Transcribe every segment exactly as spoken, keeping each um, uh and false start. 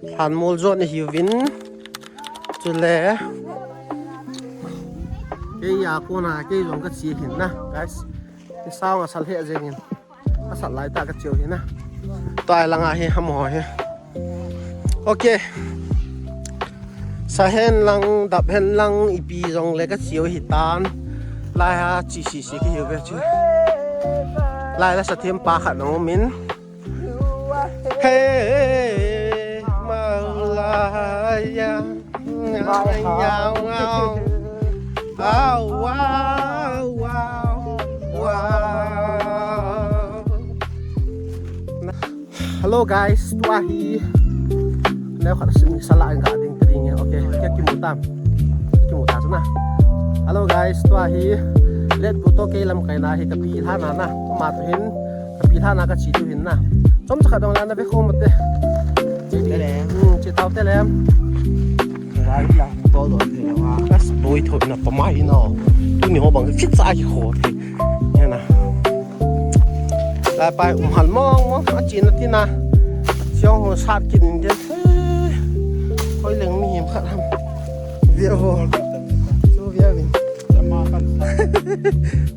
Lhanmol jon ahiuvin. Chule. Kei a kona, kei jong kache hin na, guys. Ni sao nga sal he jengin. Asat lai ta kacheu hi na. Tua langa hi ham ho hi. Ok. Sa hen lang, dap hen lang, ipi jongle kacheu hitan. Lai a che sese kahiuve chu. Lai la sa them pa khat nong min. Hey, Maulaya. Wow, wow, wow, wow. Hello guys, tua hi. Leo khat sim sala an ga ding tring. Okay, kei kimu tam. Kimu ta na. Hello guys, tua hi. Let buto kei lamkai na hi kapi lhana na. Ma tu hin. Kapi lhana kache tu hin na. Chomcha khat dong la na ve khom te. Tele. Hmm, che tau tele. Rai la, to do te wa. As boi tho na pa mai na. Tuni ho bang fit sa hi kho te. Ya na. Lai pai um hal mong mong, a chena tina. Siong ho sat kit in dia. Hoi leng mihem khat ham. Via vo. Chu via vin.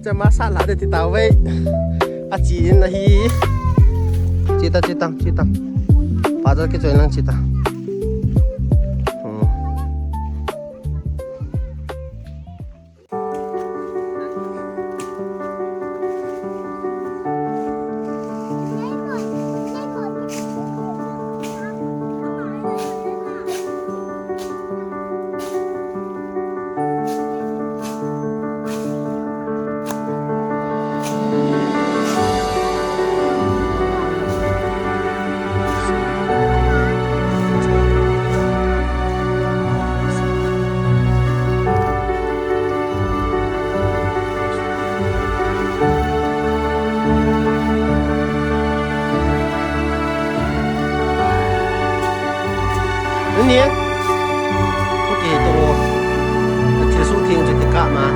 Chama sat la de ti tau ve. A che in ahi. Che ta, che ta, che ta. Pa ta ke choi lang che ta. Hmm. Ni. Okay, to. Thil su thing chu ti ka ma.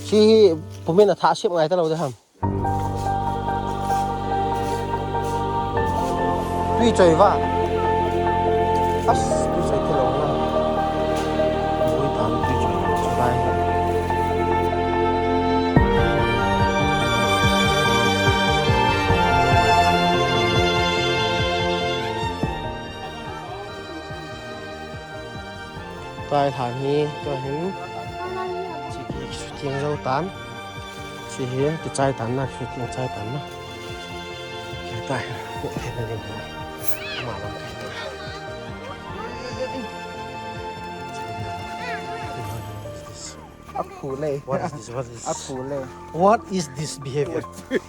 Hiche hi pumin a thah sep ngai talou de ham. Tui choi va. As, tui choi talou na. Ui, tan tui choi chu lai. Tua hi lhan hi, tua hin. Hiche hi shooting jou tan. Hiche hi, kichai tan na, shooting chai tan na. Kita hi, ni hi na ding na. Ma lam kai ta. Aphule. What is this? What is this? Aphule. What is this behavior?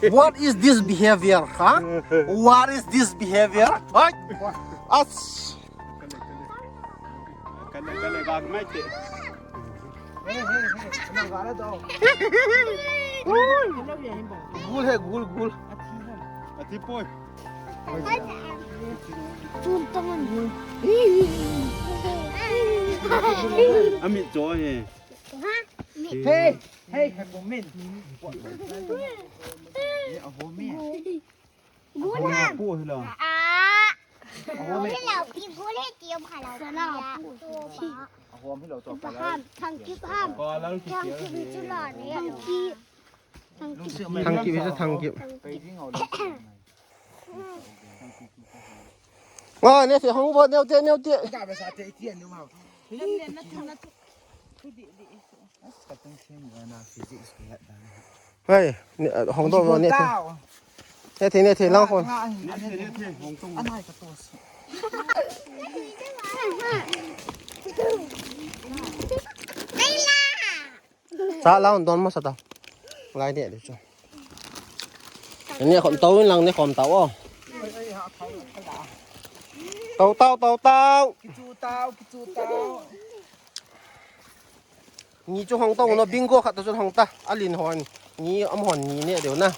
What is this behavior, huh? What? What? As. Kale, kale, kale, gag mai te. Hey, hey, hey, kale, gag mai te. Gul hai, gul, gul. Athi poi. Tum taman. Amit jo he. Hey, hey, khat bom min. Ye, a hom e. Gul ham. Pu hilo. Ah. Gul hilo, i gul he ti om khala. Sana pu. A hom hilo to khala. Ham, thang kip ham. Khala ki. Thang kip chu la ne. Thang kip. Thang kip chu thang kip. Wa, ne se hong bo neu te, neu te. Ka ba sa te ti an ma. Hei, hong to ne the. Ne the, ne the, lang hon. Cha lang don ma sa ta. Lai ne de chu. Ne khom to lang ne khom tau o. Tau, tau, tau, tau. Kichu tau, kichu tau. Ni chu hong tong no, bingo khat to chu hong ta. Alin hon. Ni am hon ni ne deu na.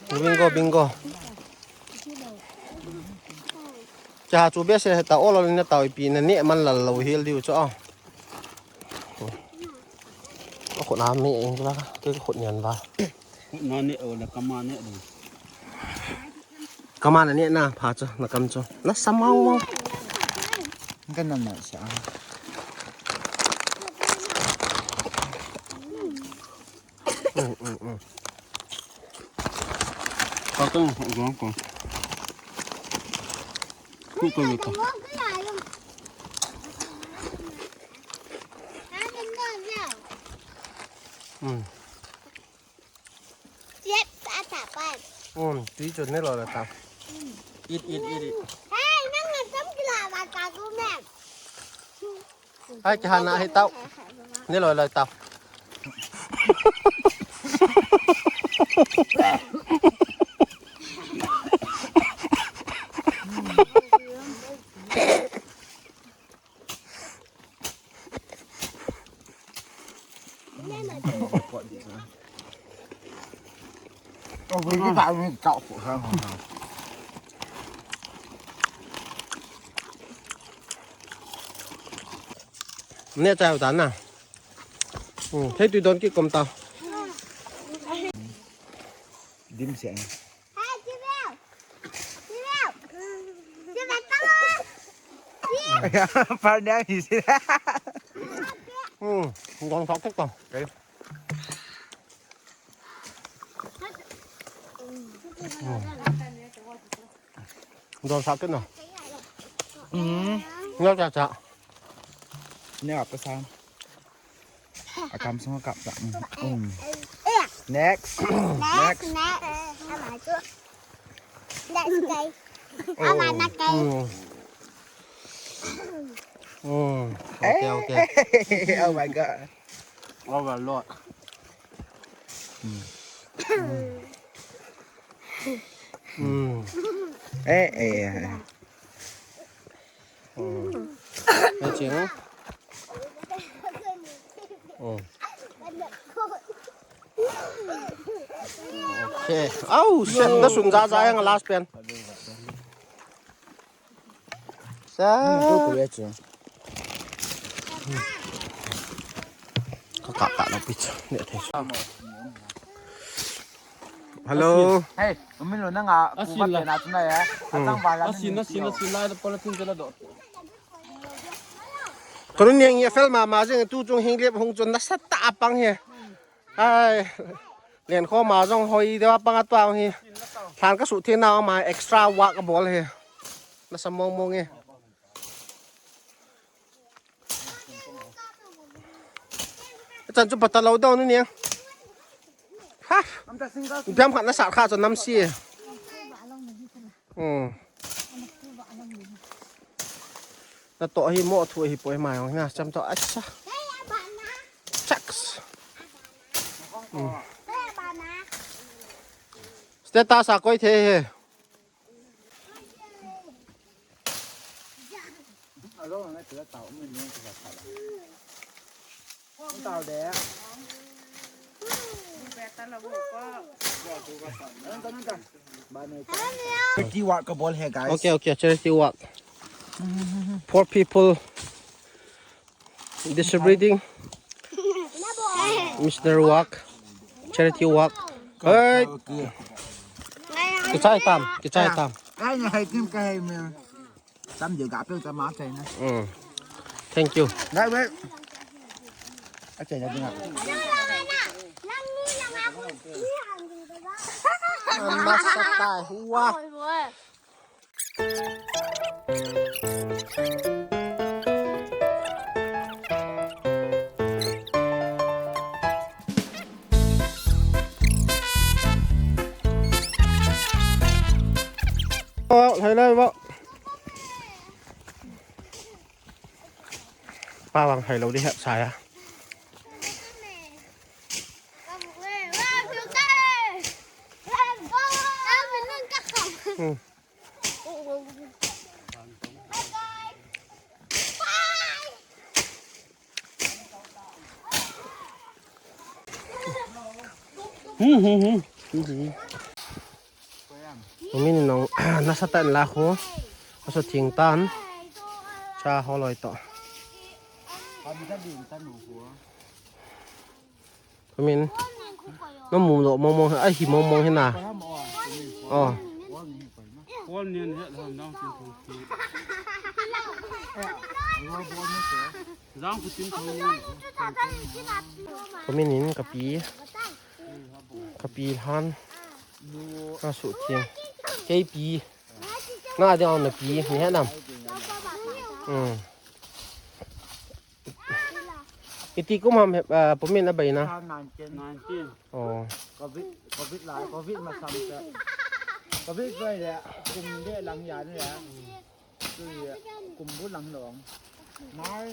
Bingo, bingo. Cha chu be se ta olo ni na tau ipi na ne man lal lo hil diu chu a. A khut na me eng la, ke khut nian ba. Khut na ne o la kama ne do. Kama na ne na pha chu, na kam chu. Na samang mo. Kan na na sa. Ừ, ừ, ừ. Có cái hộp gón còn. Cũng có gì cả. Ừ. Chết, ta thả bay. Ừ, tí chuột nếp lò là tao. Ít, ít, ít, ít. Hey, năng là sống là bà cà cu nè. Hai cha na hi tau. Ni loi loi tau. Neh chai u tan na. Thei tui don kit kom tau. Dim siang. Par neh hi si. Don thok kit kom. Don thok kit na. Neh cha cha. Neh pa sang. Akam sung akap ta. Next. Next. Next. Next. Next. Okay, okay. Oh my God. Overload. Eh, eh, eh. Okay. Au, set da sun ja ja yang last pen. Sa. Ka ka ka na pizza. Hello. Hey, umi lo na nga. Asin la. Asin, asin, asin la, polythene la do. Kanu niang ye fel mama jeng tu chung hing lep hung chun na sat ta apang he. Ai. Len kho ma jong hoi deu apang atuang hi. Than ka su the na ma extra work a bol he. Na sa mong mong e. Chan chu pata lo dau ni niang. Ha. Biam khat na sat kha chu nam si e. Hmm. Na to hi mo thu hi poi mai ong na cham to acha. Chaks. Hmm. Status a koi the he. Charity work ka bol he, guys. Okay, okay, charity work. Poor people. Distributing. Missionary work. Charity work. Hey. Kichai tam, kichai tam. Ai, na hai kim ka hai me. Tam je ga pe tam ma chai na. Mm. Thank you. Ngai we. A chai na dinga. Masa tai hua. Hello, hello. Pa vang hello di hep sai a. Hmm. Hmm, hmm, hmm. Umi ni nong nasa tan la khu. Aso thing tan. Cha holoi to. Umi ni. No mu lo mong mong, ai hi mong mong hi na. Oh. Umi ni kapi. Kapi han. Aso thing. Kei pi. Na dia na pi, ni he nam. Hmm. Iti kum ham, ah, pumin abai na. Nineteen. Oh. Covid, Covid lai, Covid masang te. Covid lai le, kum de lang ya ni le. Tu ye, kum bu lang long. Mai,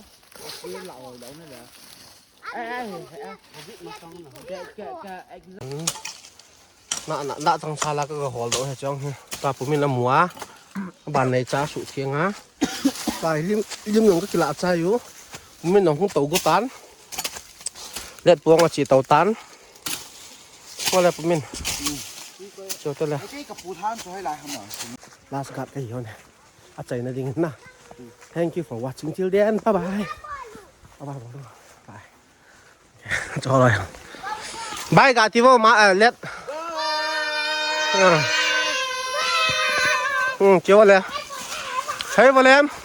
Covid la oi long ni le. Eh, eh, eh. Covid masang na. Ke, ke, ke, exam. Na, na, na tang sala ka hol do he chong he. Ta pumin amu a. Ban nei cha su thiang a. Lai lim, lim nong ka kila cha yu. Pumin nong hung to gu tan. Let puang a chi to tan. Ko le pumin. Cho to le. Ai, ka pu than cho hai lai ham a. Last card ka hi hon. A chaina ding na. Thank you for watching till the end. Bye bye. Bye bye. Bye. Cho loi. Bye, ga ti vo ma, eh, let. Ah. Hmm, kyo le. Hey, vo le.